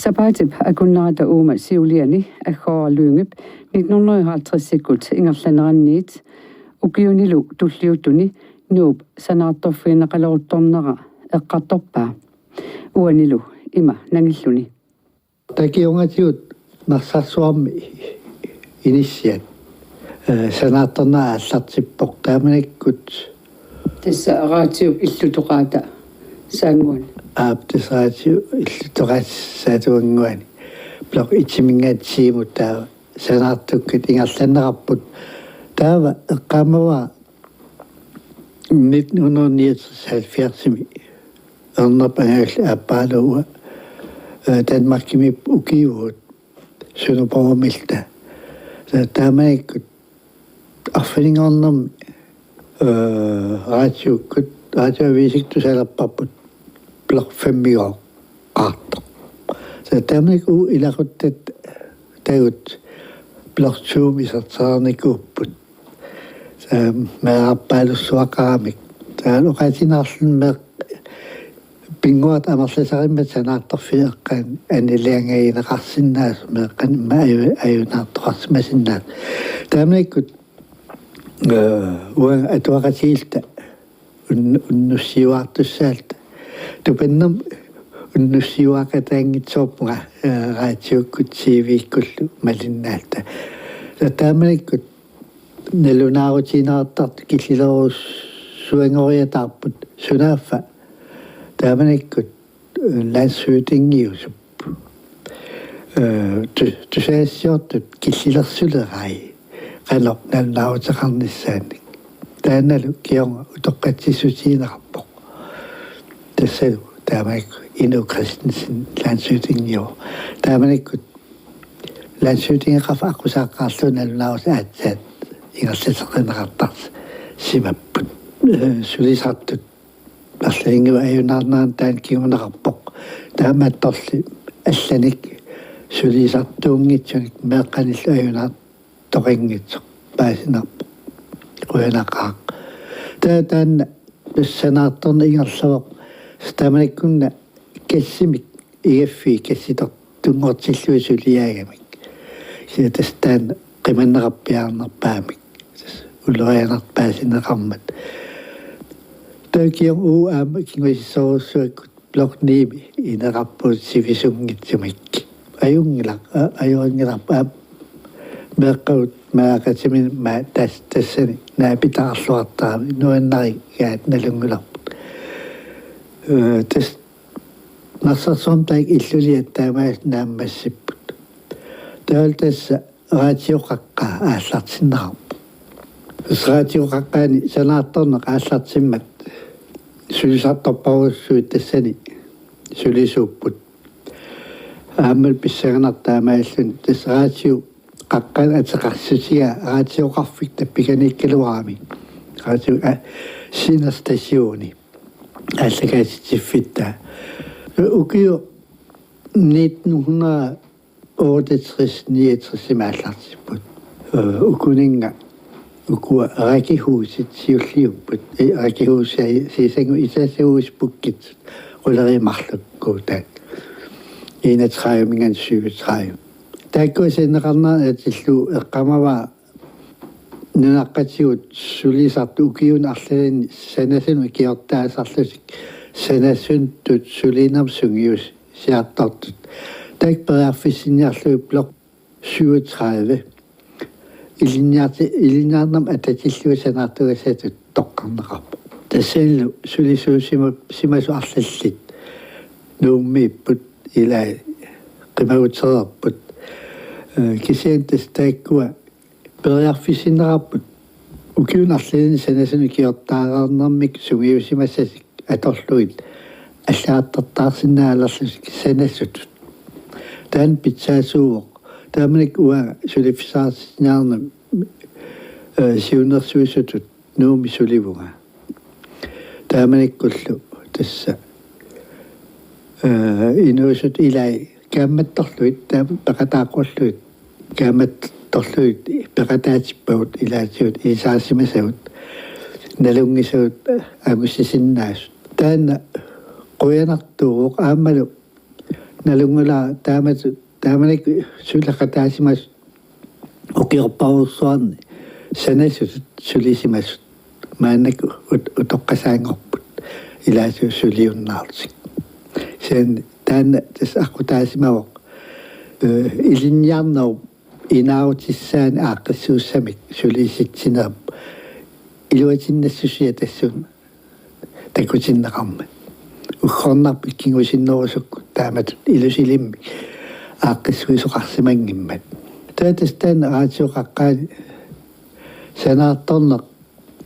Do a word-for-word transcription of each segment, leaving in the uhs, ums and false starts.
Sapaatip akunnerata uuma siuliani Aggooraq Lyngep nitten hundrede og halvtredsikkut ingerlaneranniit ukiunilu tulliuttuni Nuup sanaartorfigineqaleruttornera eqqartorpaa. Uanilu ima nangilluni. Takiungatigut Narsarsuarmi inissiat, eh, sanaartorneq aallartippoq taamanikkut. Tassa raatiup illutoqaata saannguani. Aap, tassa raatiup illutoqaata saatuannguani. Blok et-iminngaanniit tiimut taava sanaartukkat ingerlanneqarput. Taava eqqaamavara nitten hundrede niogtres halvfjerdsimi Ernap angajulleq aapparalugu, eh, Danmarkimi ukiuut Sønderborgimilta. Taava taamanikkut arfininngornermi, eh, raatiukkut, raatiuaviisikkut tusalerparput blok fem-igooqqaartoq. Taava taamanikkut uagut ilaquttat taakku blok to-mi isertereernikuupput. Taava meerarpaalussuaqaramik. Taava oqaatigineqarluni meeqqat pinnguartut amerlasarimmat sanaartorfiit eqqaanni annilaangagineqarsinnaasoq, meeqqanut immaqa aju-, ajunaartoqarsimasinnaasut. Taamanikkut, eh, uanga atuaqatigiilluta un-, unnussiuaartussaalluta. Tupannermik unnussiuaaqataanngitsoorpunga, eh, raatiukkut T V-kkullu malinnaalluta. Taava taamanikkut nalunaarutigineqartartut killilerujataarput, sunaaffa taamanikkut, eh, landshøvdingiusup, eh, tu-, tusagassiortut killilersulerai qanoq nalunaaruteqarnissaannik. Taannalu kingorna utoqqatsissutigineqarpoq. Tassalu taamanikkut Inuk Kristensen landshøvdingiuvoq. Taamanikkut landshøvdingeqarfik aqqusaaqqaarlugu nalunaarutit aatsaat ingerlateqqineqartarsimapput. Eh, sulisartut arlalinngivik ajunaarnerannik taanna kinguneqarpoq. Taamaattorli allanik sulisartuunngitsunik meeqqanillu ajunaartoqanngitsoq paasinarpoq. Qujanaqaaq. Taava taanna sanaartorneq ingerlavoq. Taamanikkunna gassimik igaffii gassitortunngortillugit suliaagamik. Kisianni tassa taanna qimanneqarpiarnerpaamik. Tassa ulorianartoq paasineqarmat. Taava kingorna uagut aamma kingusissorujussuakkut blok ni-mi ineqarpugut sivisunngitsumik. Ajunngilaq, a-, ajunngilaq, aamma meeqqavut meeraqatiminit aamma tas-, tassani naapitaqarluartaramik nuannarigaat nalunngilarput. Eh, tassa Narsarsuarmi taakku illuliat taamaallaat naammassipput. Taavalu tassa raatioqaqqaa aallartinneqarpoq. Tassa raatioqaqqaani sanaartorneq aallartimmat sulisartorparujussuit tassani sulisuupput. Aammalu pissanganartoq taamaalilluni tassa raatioqaqqaani ateqassutigaa raatioqarfik tappikaniikkaluarami. Raatio, a, senderstationi aallakaatitsiffittaa. Ukiut nitten hundrede otteogtres niogtres aallartipput. Øh, ukuninnga ukua rækkehusit siulliupput. Eh, rækkehusit sisamanngortitsisut etagehusit pukkit. Quleriit marluk kuutaat. Enogtredive-minngaanniit syvogtredive. Taakkua sinneqarnerat atillugu eqqaamavara nunaqqatigut sulisartut ukiuni arlalinni sanasunut ikiortaasarlutik sanasuttut sulinermik sungiusiartortut. Taakku periarfissinniarlugit blok syvogtredive ilinniarti-, ilinniarnermut atatillugu sanaartugassatut toqqarneqarpoq. Tassanilu sulisuusima-, simasut arlallit Nuummiipput, ilai qimagutereerput. Eh, kisianni tassa taakkua periarfissinneqarput ukiuni arlalinni sanasunut ikiortaareernermik sungiusimassasik atorlugit allagartartaarsinnaalerlutik sanasutut. Taanna pitsaasuuvoq. Taamanikkut uanga suliffissaqartitsiniarnermi, eh, siunnersuisutut Nuummi sulivunga. Taamanikkullu tassa, eh, inuusuttut ilai kaammattorlugit, taama peqataaqqullugit, kaammattorlugit peqataatippagut ilaatigut ilisaarisimasagut, nalunngisagut angusisinnaasut. Taanna qujanartuuvoq aammalu Nalunngilara taamatut, taamanikkut suleqataasimasut ukiorparujussuarni sanasutut sulisimasut maannakkut ut-, utoqqasaanngorput ilaatigut suliunnaarlutik. Kisianni taanna tassa aqqutaasimavoq, eh, ilinniarnerup inaarutissaani aaqqissuussamik sulisitsinerup iluatinnassusia tassuuna takutinneqarmat. Uggornarput kingusinnerusukkut taamatut ilusilimmik aaqqissuisoqarsimanngimmat. Taava tassa taanna Radiup qaqqaani sanaartorneq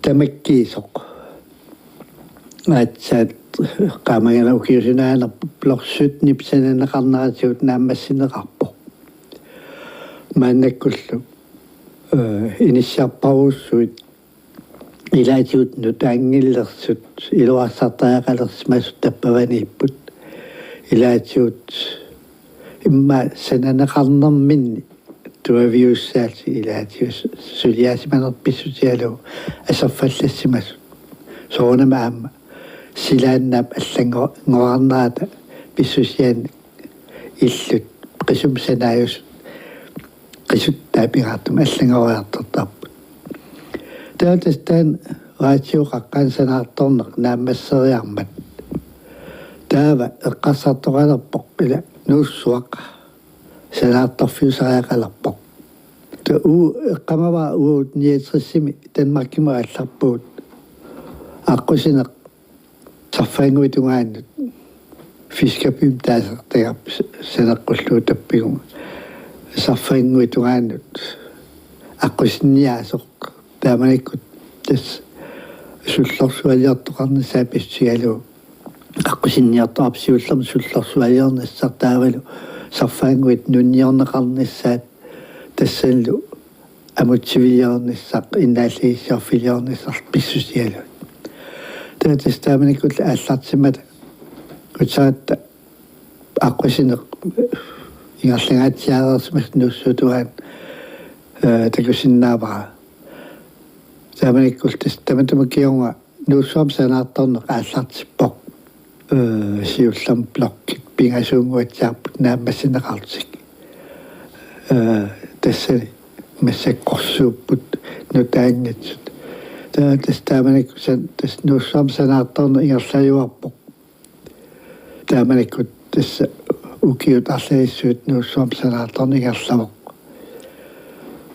tamakkiisoq. Aatsaat qaamagana ukiup sinaanut blok syttenip sananeqarneratigut naammassineqarpoq. Maannakkullu, eh, inissiarparujussuit ilaatigut nutaanngillersut iluarsartariaqalersimasut tappavaniipput. Ilaatigut immaqa sananeqarnerminni tuaviussaallutik ilaatigut suliaasimaneq pissusigalugu aserfallassimasut. Soorunami aamma silaannaap allanngorarnerata pissusianik illut qisumik sanaajusut qisuttaa pingaartumik allanngoriartortarput. Taava tassa taanna Radiup qaqqaani sanaartorneq naammasseriarmat taava eqqarsartoqalerpoq ila Nuussuaq sanaartorfiusariaqalerpoq. Taava uagut eqqaamavara uagut niogtresimi Danmarkimut aallarpugut. Aqqusineq Sarfaannguit tungaannut, Fiskerbymik taasartagarput s-, saneqqullugu tappikuugut. Sarfaannguit tungaannut aqqusinniaasoq, taamanikkut tassa sullorsualiortoqarnissaa pissusigalugu aqqusinniortoqarpoq, siullermik sullorsualiornissaq taavalu Sarfaannguit nunniorneqarnissaat tassanilu amutsiviliornissaq, innaallagissiorfiliornissaq pissusigalugu. Taava tassa taamanikkullu aallartimmata utsaratta aqqusineq ingerlangaatsiareersimasoq Nuussuup tungaanut, eh, takusinnaavara. Taamanikkullu tassa tamatuma kingorna Nuussuarmi sanaartorneq aallartippoq. Eh, siullermik blokkit pingasuunnguatsiarput naammassineqarlutik. Eh, tassani massakkorsuupput nutaanngitsut. Taava tassa taamanikkut san-, tassa Nuussuarmi sanaartorneq ingerlajuarpoq. Taamanikkut tassa ukiut arlalissuit Nuussuarmi sanaartorneq ingerlavoq.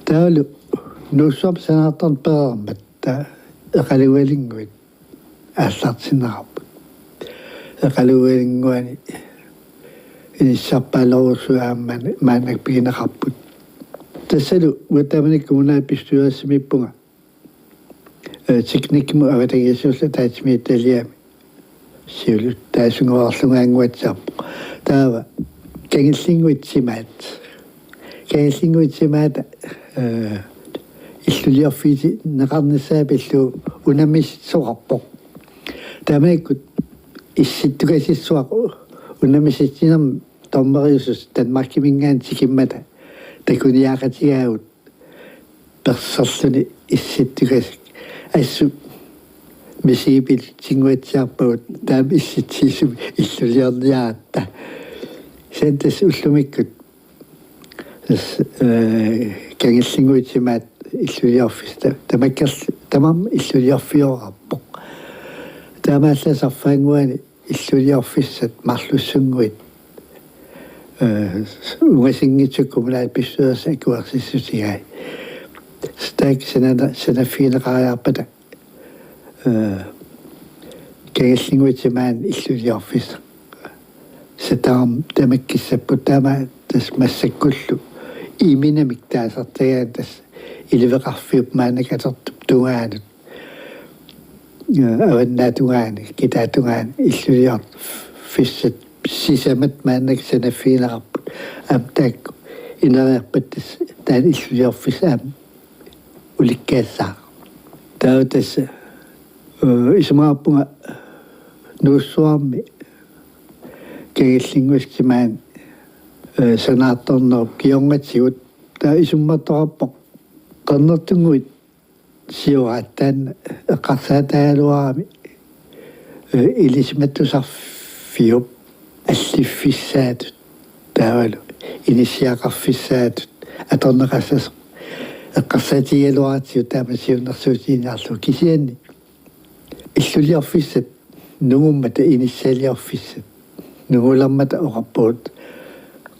Taavalu Nuussuarmi sanaartorneq pereermat taava Eqalugalunnguit aallartinneqarput. Eqalugalunnguani inissiarpaalorujussuit aamma maannakkut pigineqarput. Tassalu uanga taamani kommunalbestyrelsimiippunga, eh, teknikkimut avatangiisinullu ataatsimiititaliami siulittaasunngoreerlungaannguatsiarpoq. Taava Kangillinnguit timaat. Kangillinnguit timaata, eh, illuliorfigineqarnissaa pillugu unammisitsisoqarpoq. Taamanikkut issittukasissuaq unammisitsinermi dommeriusussat Danmarkiminngaanniit tikimmata takuniaaqatigaagut perserluni issittukasik. Assut misigipillunnguatsiarpagut taama issitsigisumik illuliorniaratta. Kisianni tassa ullumikkut tassa, eh, Kangillinnguit timaat illuliorfissat ta-, tamakkerl-, tamarmik illuliorfiorarpoq. Taamaallaat Sarfaannguani illuliorfissat marlussunnguit, eh, ungasinngitsukkut kommunalbestyrelsip akuersissutigai. Taakku sanana-, sanaffigineqariarpata, eh, Kangillinnguit timaani illuliorfissaq. Sataarmut tamakkissapput, taama tassa massakkullu iminamik taasartagaat tassa iliveqarfiup maannakkut atortup tungaanut, eh, avannaatungaani, kitaatungaani illuliorfissat sisamat maannakkut sanaffigineqarput. Aamma taakku ineriarpata tassa taanna illuliorfissaq aamma ulikkaassaaq. Taava tassa, eh, isumaqarpunga Nuussuarmi Kangillinnguit timaani, eh, sanaartornerup kingornatigut taava isummertoqarpoq Qernertunnguit sioraat taanna eqqarsaataagaluarami, eh, ilisimatusarfiup alliffissaatut Taavalu inissiaqarfissaatut atorneqassasoq eqqarsaatigigaluaratsigu taama siunnersuutigiinnarlugu, kisianni illuliorfissat nungummata inissialiorfissat nungulermata oqarpugut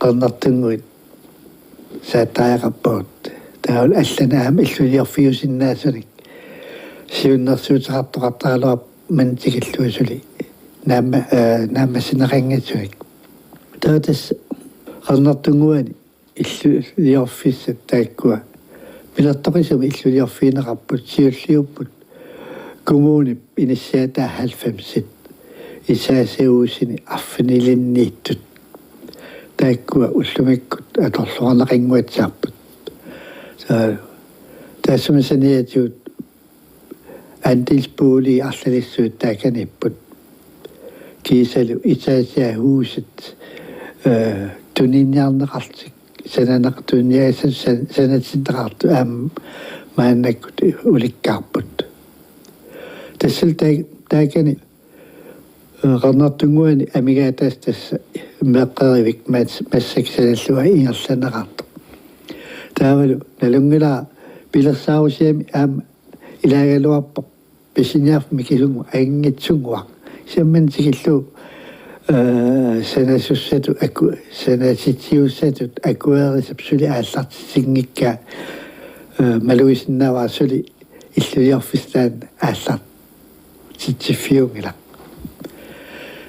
qernertunnguit saattariaqarpagut. Taavalu allanik aamma illuliorfiusinnaasunik siunnersuuteqartoqartaraluarput manna tikillugu suli naamma-, eh, naammassineqanngitsunik. Taava tassa qernertunnguani illuliorfissat taakkua pilertoqisumik illuliorfigineqarput, siulliupput kommunip inissiataa halvfemsit, etagehusinik arfinilinniittut. Taakkua ullumikkut atorluarneqannguatsiarput. Taava taassuma saniatigut andelsbolig arlalissuit taakaniipput. Kiisalu etagehusit, eh, tuniniarneqartik, sananeq-, tuniniagassat san-, sanatinneqartut aamma maannakkut ulikkaarput. Tassalu taa-, taakani, eh, qernertunnguani amigaataasa tassa meeqqerivik mas-, massakkut sanallugu ingerlanneqartoq. Taavalu nalunngilara pilersaarusiami aamma ilaagaluarpoq pisiniarfik mikisunnguaq, anginngitsunnguaq. Kisianni manna tikillugu, eh, sanasussatut aku-, sanatitsiussatut akuerisap suli aallartitinngikkaa, eh, malugisinnaavara suli illuliorfissaq taanna aallartitsiffiunngilaq.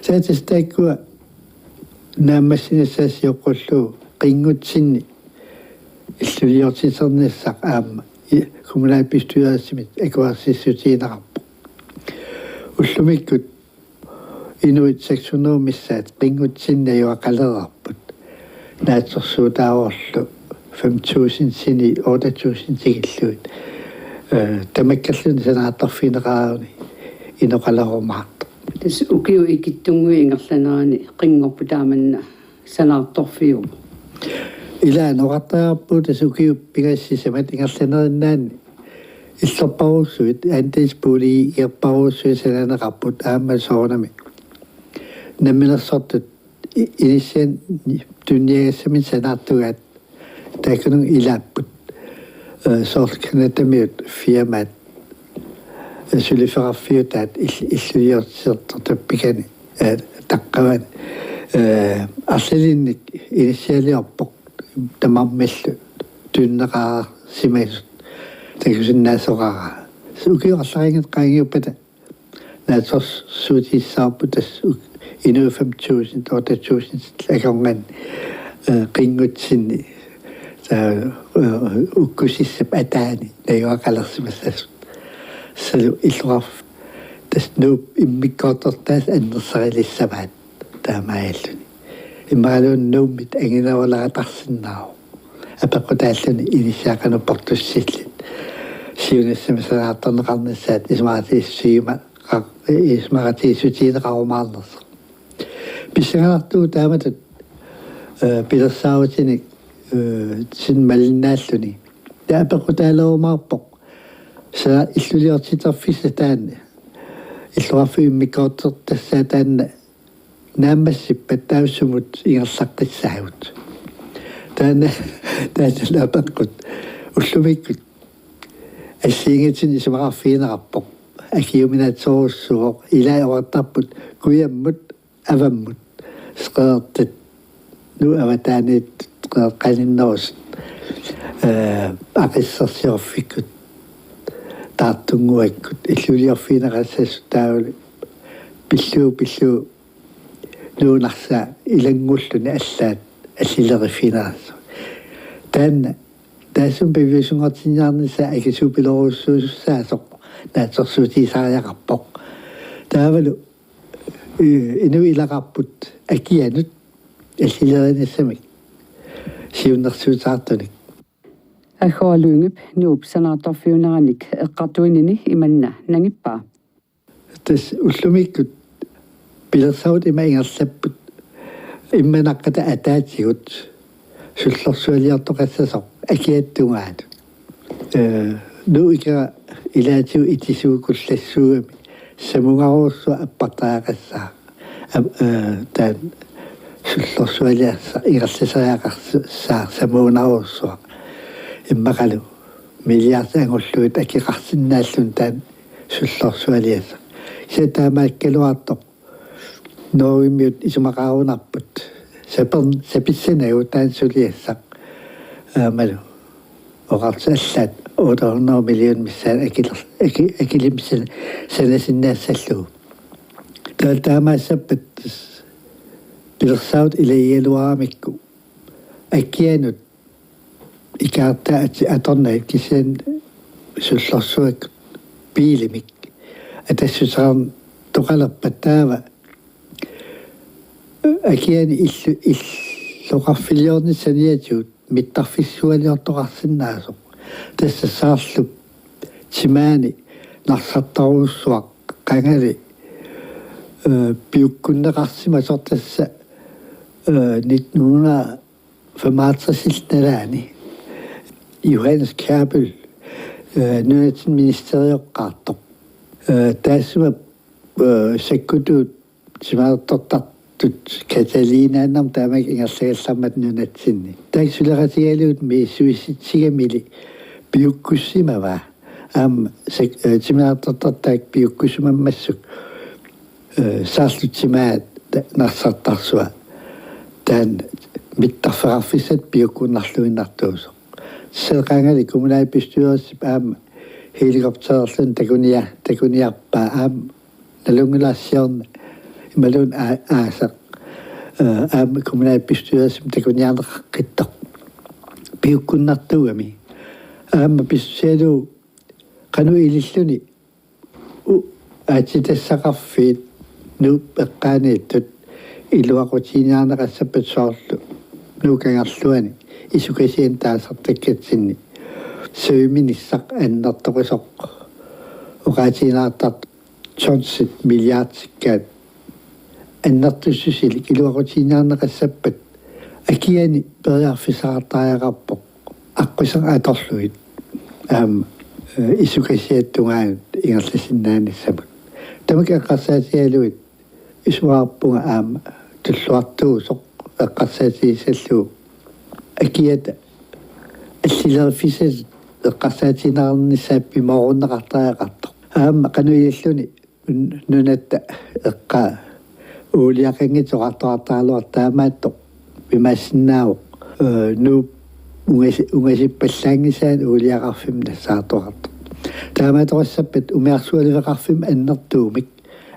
Taava tassa taakkua naammassinissaat sioqqullugu qinngutsinni illuliortiternissaq aamma i-, kommunalbestyrelsimit akuersissutigineqarpoq. Ullumikkut inuit seks hundrede missaat qinngutsinni najugaqalereerput. Naatsorsuutaavorlu fem tusind sinii otte tusind tikillugit, eh, tamakkerluni sanaartorfigineqarani inoqalerumaartoq. Tassa ukiut ikittunnguit ingerlanerani qinngorpoq taamanna sanaartorfiuvoq. Ilaa, oqartariaqarpugut tassa ukiut pingasut sisamat ingerlanerinnaanni illorparujussuit, andelsboligerparujussuit sananeqarput aamma soorunami namminersortut i-, inissianik tuniniagassaminnik sanaartugaat taakkununnga ilaapput. Eh, soorlu Canadamiut firmaat, eh, suliffeqarfiutaat ill-, illuliortitertortappikani, eh, taqqavani, eh, arlalinnik inissialiorpoq tamarmillu tunineqarsimasut takusinnaasoqaraa. Ukiut arlalinngit qaangiuppata naatsorsuutigissavarput tassa uk-, inuit fem tusind, otte tusind akornanni, eh, qinngutsinni, taava, eh, ukkusissap ataani najugaqalersimassasut. Tassalu illoqarf-, tassa Nuup immikkoortortaasa annersarilissavaat taamaalilluni. Imaluunniit Nuummit anginerulaartarsinnaavoq. Apeqqutaalluni inissiat qanoq portussillit. Siunissami sanaartorneqarnissaat isumaqatigiissutigima-, qa-, isumaqatigiissutigineqarumaarnersoq. Pissanganartuuvoq taamatut, eh, pilersaarutinik, eh, sin malinnaalluni. Taava apeqqutaalerumaarpoq. Sa illuliortiterfissaq taanna. Illoqarfiup immikkoortortassaa taanna naammassippat taava sumut ingerlaqqissaagut. Taanna, taanna apeqqut ullumikkut assigiinngitsunik isumaqarfigineqarpoq. Akiuminaatsorujussuuvoq, ilaa oqartarput kujammut avammut, Qeqertat Nuup avataaniittut, Qeqertat qaninnerusut, eh, Aqissersiorfikkut, Taartunnguakkut, illuliorfigineqassasut taavalu pillugu, pillugu Nuup Narsaa ilanngulluni allaat allileriiffigineqassasoq. Taanna taassuma piviusunngortinniarnissaa akisuupilorujussuussaasoq naatsorsuutigisariaqarpoq. Taavalu, eh, inuit ilaqarput akianut allilerinissamik siunnersuutaartunik. Aggoa Lyngep Nuup sanaartorfiuneranik eqqartuinini imanna nangippaa. Tassa ullumikkut pilersaarutit ima ingerlapput, immanaqqata ataatigut sullorsualiortoqassasoq akiata tungaanut. Eh, Nuup ikera ilaatigut itisuukullassuugami samungarujussuaq appartariaqassaaq. Ap-, eh, taanna sullorsualiassaq ingerlasariaqarsaaq samuunarujussuaq, immaqalu milliardit angullugit akeqarsinnaalluni taanna sullorsualiassaq. Kisianni taamaakkaluartoq Norgemiut isumaqarunarput. Sapern-, sapissanagu taanna suliassaq. Aammalu oqartut allaat otte hundrede million missaat akiler-, aki-, akilimmi san-, sanasinnaassallugu. Taava taamaassappat pilersaarutit ilagigaluaramikku akianut ikaartaat atornagit kisianni sullorsuakkut biilimik atassuteqartoqalerpat taava akiani illu-, illoqarfiliornissaq saniatigut mittarfissualiortoqarsinnaasoq. Tassa saarlup timaani narsartarujussuaq qangali, eh, piukkunneqarsimasoq tassa, eh, nitten hundrede femoghalvtreds nalaani Johannes Kjærbøl, eh, nunatsinni ministerioqqaartoq. Eh, taassuma, eh, sakkutuut timalertortartut Catalinaannarmik taamaakkut ingerlagallarmata nunatsinni. Taakku suleqatigalugit misissuissitsigamili piukkussimavaa. Aamma sek-, eh, timalertortartut taakku piukkussimammassuk, eh, saarlup timaat narsartarsua taanna mittarfeqarfissatut piukkunnarluinnartuusoq. Seeqangali kommunalbestyrelsip aamma helikoptererluni takunia-, takuniarpaa aamma nalunngilarsiorna imaluunniit aa-, aasaq, eh, aamma kommunalbestyrelsimi takuniarneqaqqittoq piukkunnartuugami. Aamma pissutigalugu qanoq ililluni u-, aatsitassaqarfiit Nuup eqqaaniittut iluaqutiginiarneqassappat soorlu Nuup Kangerluani isukasianik taasartakkatsinni saviminissaq annertoqisoq oqaatigineqartartoq tonsit milliardikkaat annertussusilik iluaqutiginiarneqassappat akiani periarfissaqartariaqarpoq aqqusaneq atorlugit aamma, eh, isukasiat tungaanut ingerlasinnaanissamut. Tamakku eqqarsaatigalugit isumaqarpunga aamma tulluartuusoq eqqarsaatigissallugu akiata allileriffissatut eqqarsaatigineqarnissaa pimoorunneqartariaqartoq. Aamma qanoq ililluni un-, nunatta eqqaa uuliaqanngitsoq oqartoqartaraluartoq taamaattoq pimaassinnaavoq, eh, Nuup ungasi-, ungasippallaanngisaani uuliaqarfimmi nassaartoqartoq. Taamaattoqassappat umiarsualiveqarfimmi annertuumik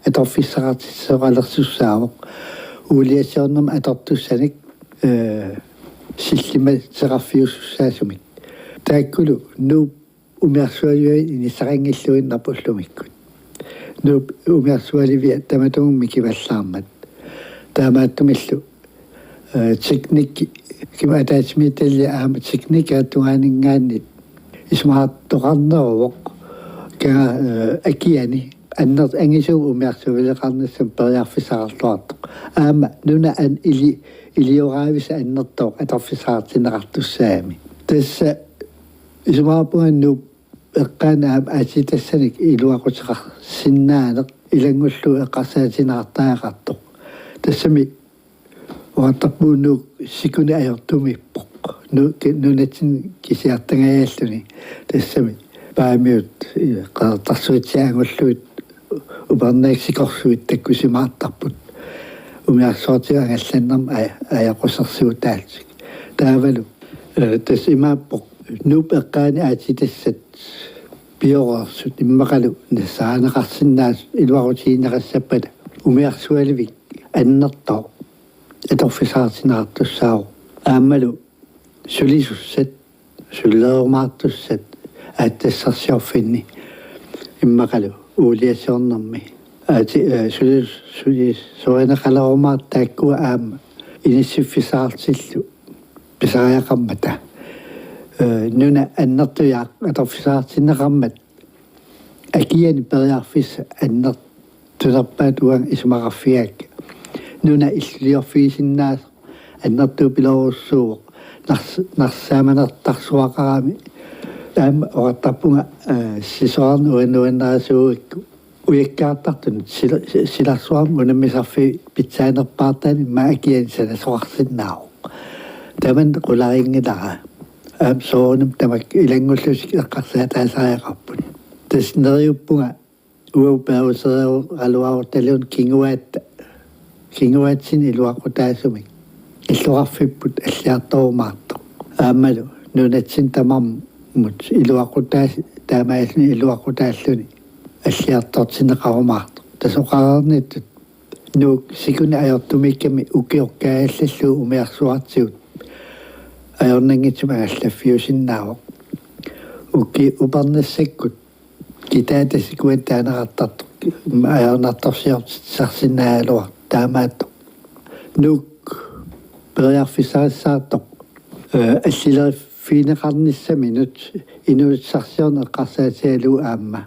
atorfissaqartitsisoqalersussaavoq uuliasiornermi atortussanik, eh, sillimmateqarfiusussaasumik. Taakkulu Nuup umiarsualiviat inissaqanngilluinnarput ullumikkut. Nuup umiarsualiviat tamatumunnga mikivallaarmat. Taamaattumillu, eh, teknik-, kima ataatsimiititaliaq aamma teknikkip tungaaninngaanniit isumaqartoqarneruvoq. Kanga, eh, akiani anner-, angisuumik umiarsualiveqarnissamut periarfissaqarluartoq. Aamma nuna an-, ili-, ilioraavisa annertooq atorfissaqartinneqartussaagami. Tassa isumaqarpunga Nuup eqqaani aamma aatsitassanik iluaquteqarsinnaaneq ilanngullugu eqqarsaatigineqartariaqartoq. Tassami oqartarpugut Nuuk sikuneq ajortumiippoq. Nu-, ki-, nunatsinni kisiartangajalluni. Tassami Paamiut, eh, Qeqertarsuatsiaat angullugit upernaaq sikorsuit takkussimaartarput. Umiarsuartigut angallannermik aj-, ajoqusersuutaallutik. Taavalu, eh, tassa imaappoq Nuup eqqaani aatsitassat pioreersut immaqalu nassaarineqarsinnaasut iluaqutigineqassappata umiarsualivik annertooq atorfissaqartinneqartussaavoq. Aammalu sulisussat, sulerumaartussat aatsitassarsiorfinni immaqalu uuliasiornermi. Aati-, eh, suli-, sulisorineqalerumaartut taakkua aamma inissiffissaqartillu pisariaqarmata. Eh, nuna annertujaaq atorfissaqartinneqarmat akiani periarfissaq annertunerpaat uanga isumaqarfigaakka. Nuna illuliorfigisinnaasoq annertuupilorujussuuvoq. Nars-, narsaamanertarsuaqarami. Aamma oqartarpunga, eh, sisorarneq uanga nuannerisuugakku. Ujakkaartartunut sila-, silarsuarmi unammisarfiit pitsaanerpaartaanni aamma akiani sanasoqarsinnaavoq. Tamanna qularinngilara. Aamma soorunami tamakku ilanngullutik eqqarsaataasariaqarput. Tassa neriuppunga uagut peerusereeraluarutta kinguaatta, kinguaatsinni iluaqutaasumik illoqarfipput alliartorumaartoq. Aammalu nunatsinni tamarmut iluaqutaas-, taamaalilluni iluaqutaalluni alliartortinneqarumaartoq. Tassa oqareernittut Nuuk sikuneq ajortumiikkami ukioq kaajallallugu umiarsuartigut ajornanngitsumik angallaffiusinnaavoq. Ukiut upernassakkut kitaata sikuani taaneqartartoq ajornartorsiortitsisarsinnaagaluartoq taamaattoq. Nuuk periarfissarissaartoq, eh, allileriiffigineqarnissaminut inuutissarsiorneq eqqarsaatigalugu aamma.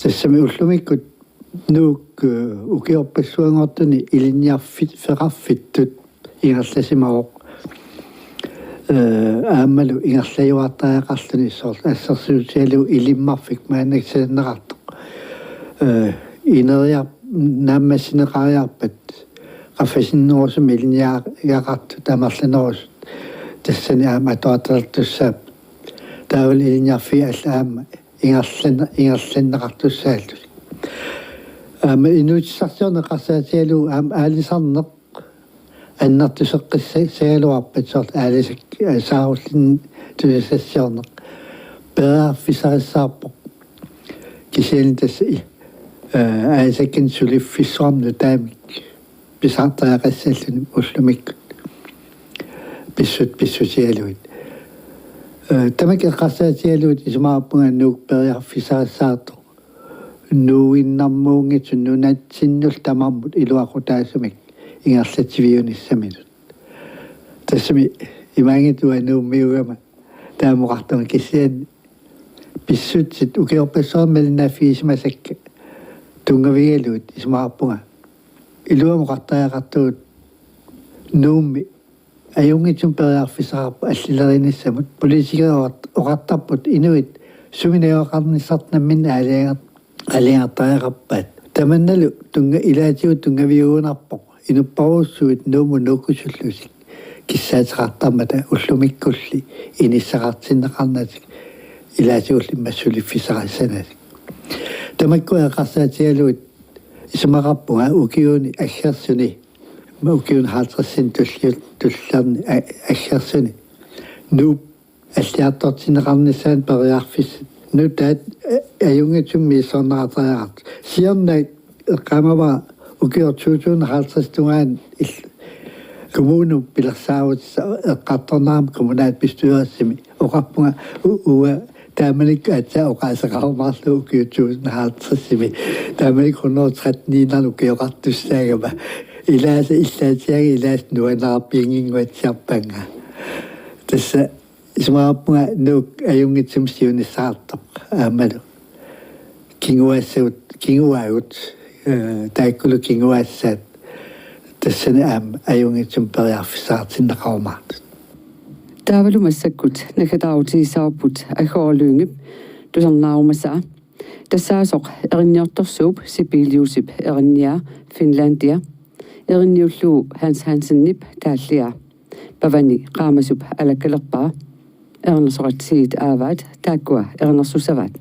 Tassami ullumikkut Nuuk, eh, ukiorpassuanngortuni ilinniarfit-, -feqarfittut ingerlasimavoq. Eh, aammalu ingerlajuartariaqarluni soorlu assersuutigalugu Ilimmarfik maannakkut silanneqartoq. Eh, ineriar-, naammassineqariarpat qaffasinnerusumik ilinniagaqartut amerlanerusut tassani aamma atuartartussaapput. Taavalu ilinniarfiit allat aamma ingerlanne-, ingerlanneqartussaallutik. Aamma inuutissarsiorneq eqqarsaatigalugu aamma aalisarneq annertuseqqissagaluarpat soorlu aalisakkat saarullinni tunisassiorneq periarfissarissaarpoq. Kisianni tassa i-, eh, aalisakkanik suliffissuarnik nutaamik pisartariaqassalluni ullumikkut pissut-, pissutigalugit. Eh, tamakku eqqarsaatigalugit isumaqarpunga Nuuk periarfissarissaartoq nuuinnarmuunngitsoq nunatsinnullu tamarmut iluaqutaasumik ingerlatsiviunissaminut. Tassami imaanngitsoq uanga Nuummiugama taama oqartunga, kisianni pissutsit ukiorpassuarni malinnaaffigisimasussat tunngavigalugit isumaqarpunga iluamik oqartariaqartugut Nuummi ajunngitsumik periarfissaqarpoq allilerinissamut. Politikerit oqart-, oqartarput inuit sumi najugaqarnissartik namminneq aalajangeq-, aalajangertariaqarpaat. Tamannalu tunnga-, ilaatigut tunngaviugunarpoq inupparujussuit Nuummut nuukkusullutik kissaateqartarmata ullumikkulli inissaqartinneqarnatik ilaatigullu immaqa suliffissaqassanatik. Tamakku eqqarsaatigalugit isumaqarpunga ukiuni aggersuni, ukiuni halvtredsini tulliu-, tulliani a-, aggersuni Nuup alliartortinneqarnissaanut periarfissat nutaat a-, ajunngitsumik misissorneqartariaqartoq. Siorna eqqaamavara ukioq to tusind halvtreds tungaanut il-, kommunimut pilersaarutissaq eqqartornerama kommunalbestyrelsimi oqarpunga u-, uanga taamanikkut aatsaat oqaaseqarumaarlugu ukioq to tusind halvtredsimi. Taamanikkut hundrede tretteniinnarnik ukioqartussaagama. Ilaasa illaatigaangat ilaasa nuannaarpiannginnguatsiarpannga. Tassa isumaqarpunga Nuuk ajunngitsumik siunissaqartoq aammalu kinguaassaagut, kinguaagut, eh, taakkulu kinguaassaat tassani aamma ajunngitsumik periarfissaqartinneqarumaartut. Taavalu massakkut naggataarutigissavarput Aggerup Lyngep tusarnaarumasaa. Tassaasoq erinniortorsuup Sibeliusip erinniaa Finlandia. Erinniullugu Hans Hansenip taalliaa. Pavani qaamasup alakkalerpaa. Erinarsoqatigiit aavaat taakkua erinarsussavaat.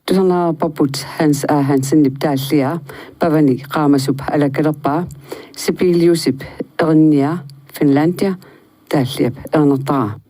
Tusarnaarparput Hans A. Hansenip taallia Pavani qaamasup alakkalerpaa, Sibeliusip erinnia Finlandia taalliap erinartaraa.